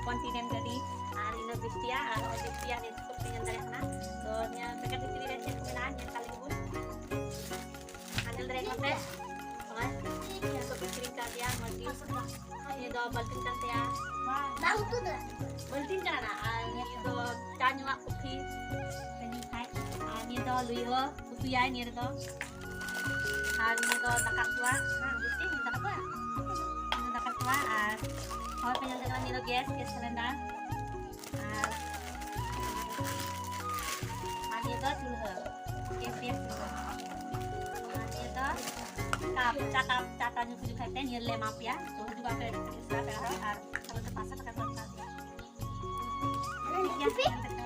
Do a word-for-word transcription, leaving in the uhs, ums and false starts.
ᱠᱚᱱᱴᱤᱱᱮᱱᱴ ᱜᱟᱹᱰᱤ ᱟᱨ ᱤᱧ ᱫᱚ ᱵᱤᱥᱴᱤᱭᱟ ᱟᱨ ᱱᱚᱜᱼᱚᱭ ᱵᱤᱥᱴᱤᱭᱟ ᱱᱤᱛ ᱠᱚ ᱯᱮ ᱧᱮᱞ ᱫᱟᱲᱮᱭᱟᱜ ᱠᱟᱱᱟ᱾ ᱛᱚ ᱱᱤᱭᱟᱹ ᱯᱮᱠᱮᱴ ᱵᱷᱤᱛᱨᱤ ᱨᱮ ᱪᱮᱫ ᱠᱚ ᱢᱮᱱᱟᱜᱼᱟ ᱧᱮᱞ ᱠᱟᱜ ᱞᱮᱜᱮ ᱵᱚᱱ᱾ ᱟᱨ ᱧᱮᱞ ᱫᱟᱲᱮᱭᱟᱜ ᱠᱟᱱᱟ ᱯᱮ ᱱᱚᱜᱼᱚᱭ ᱱᱤᱭᱟᱹ ᱠᱚ ᱯᱮ ᱠᱤᱨᱤᱧ ᱠᱟᱜ ᱜᱮᱭᱟ ᱢᱚᱡᱽ ᱜᱮ᱾ ᱱᱤᱭᱟᱹ ᱫᱚ ᱵᱟᱹᱞᱴᱤᱱ ᱠᱟᱱ ᱛᱟᱭᱟ᱾ ᱵᱟᱝ ᱩᱛᱩ ᱫᱚ᱾ ᱵᱟᱹᱞᱴᱤᱱ ᱠᱟᱱᱟ ᱟᱨ ᱱᱤᱭᱟᱹ ᱫᱚ ᱪᱟ ᱧᱩᱣᱟᱜ ᱠᱚᱯᱷᱤ᱾ ᱟᱨ ᱱᱤᱭᱟᱹ ᱫᱚ ᱞᱩᱭᱦᱟᱹ ᱩᱛᱩᱭᱟᱭ ᱱᱤᱭᱟᱹ ᱨᱮᱫᱚ᱾ ᱟᱨ ᱱᱤᱭᱟᱹ ᱫᱚ ᱫᱟᱠᱟ ᱩᱛᱩᱣᱟᱜ, ᱦᱮᱸ, ᱵᱤᱥᱴᱤ, ᱱᱤᱭᱟᱹ ᱫᱟᱠᱟ ᱩᱛᱩᱣᱟᱜ᱾ ᱱᱤᱭᱟᱹ ᱫᱚ ᱫᱟᱠᱟ ᱩᱛᱩᱣᱟᱜ ᱟᱨ ᱦᱚᱲ ᱯᱮ ᱧᱮᱞ ᱫᱟᱲᱮᱭᱟᱜ ᱠᱟᱱᱟ, ᱱᱤᱭᱟᱹ ᱫᱚ ᱜᱮᱥ, ᱜᱮᱥ ᱥᱤᱞᱤᱱᱰᱟᱨ᱾ ᱟᱨ, ᱟᱨ ᱱᱤᱭᱟᱹ ᱫᱚ ᱪᱩᱞᱦᱟᱹ, ᱜᱮᱥ, ᱜᱮᱥ ᱪᱩᱞᱦᱟᱹ᱾ ᱟᱨ ᱱᱤᱭᱟᱹ ᱫᱚ ᱠᱟᱯ, ᱪᱟ ᱠᱟᱯ, ᱪᱟ ᱴᱟ ᱧᱩ ᱠᱷᱚᱡᱚᱜ ᱠᱷᱟᱡ ᱯᱮ, ᱱᱤᱭᱟᱹ ᱨᱮᱞᱮ ᱮᱢᱟ ᱯᱮᱭᱟ᱾ ᱛᱚ ᱦᱤᱡᱩᱜ ᱟᱯᱮ ᱯᱮᱲᱟ ᱦᱚᱲ ᱟᱨ ᱟᱵᱚ ᱫᱚ ᱯᱟᱸᱪᱥᱚ ᱴᱟᱠᱟ ᱠᱚ ᱮᱢ ᱠᱟᱣᱫᱮᱭᱟ᱾ ᱴᱷᱤᱠ ᱜᱮᱭᱟ᱾